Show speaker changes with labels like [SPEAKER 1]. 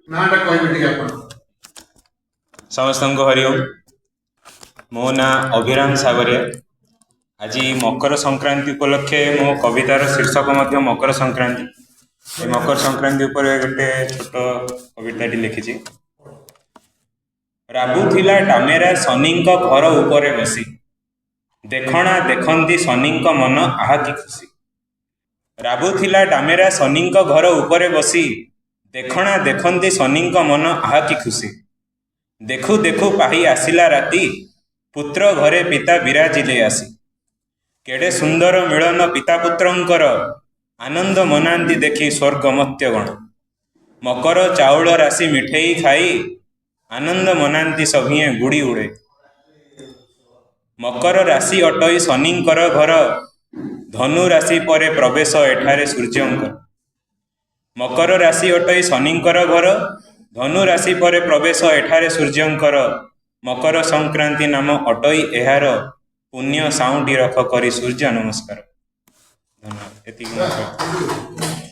[SPEAKER 1] ନାଁଟା କହିବେ ଟିକେ ଆପଣ।
[SPEAKER 2] ସମସ୍ତଙ୍କୁ ହରିଓମ। ମୋ ନାଁ ଅଭିରାମ ସାଗରିଆ। ଆଜି ମକର ସଂକ୍ରାନ୍ତି ଉପଲକ୍ଷେ ମୋ କବିତାର ଶୀର୍ଷକ ମଧ୍ୟ ମକର ସଂକ୍ରାନ୍ତି। ଏ ମକର ସଂକ୍ରାନ୍ତି ଉପରେ ଗୋଟେ ଛୋଟ କବିତାଟି ଲେଖିଛି। ରାବୁଥିଲା ଡାମେରା ଶନିଙ୍କ ଘର ଉପରେ ବସି, ଦେଖଣା ଦେଖନ୍ତି ଶନିଙ୍କ ମନ ଆହା କି ଖୁସି। ରାବୁଥିଲା ଡାମେରା ଶନିଙ୍କ ଘର ଉପରେ ବସି, ଦେଖଣା ଦେଖନ୍ତି ଶନିଙ୍କ ମନ ଆହା କି ଖୁସି। ଦେଖୁ ଦେଖୁ ପାହି ଆସିଲା ରାତି, ପୁତ୍ର ଘରେ ପିତା ବିରାଜିଲେ ଆସି। କେଡ଼େ ସୁନ୍ଦର ମିଳନ ପିତା ପୁତ୍ରଙ୍କର, ଆନନ୍ଦ ମନାନ୍ତି ଦେଖି ସ୍ୱର୍ଗ ମର୍ତ୍ତ୍ୟଗଣ। ମକର ଚାଉଳ ରାଶି ମିଠେଇ ଖାଇ, ଆନନ୍ଦ ମନାନ୍ତି ସଭିଏଁ ଗୁଡ଼ି ଉଡ଼େ। ମକର ରାଶି ଅଟଇ ଶନିଙ୍କର ଘର, ଧନୁ ରାଶି ପରେ ପ୍ରବେଶ ଏଠାରେ ସୂର୍ଯ୍ୟଙ୍କର। ମକର ରାଶି ଅଟଇ ଶନିଙ୍କର ଘର, ଧନୁ ରାଶି ପରେ ପ୍ରବେଶ ଏଠାରେ ସୂର୍ଯ୍ୟଙ୍କର। ମକର ସଂକ୍ରାନ୍ତି ନାମ ଅଟଇ ଏହାର, ପୁଣ୍ୟ ସାଉଁଟି ରଖ କରି ସୂର୍ଯ୍ୟ ନମସ୍କାର। ଧନ୍ୟବାଦ, ଏତିକି ମୋ।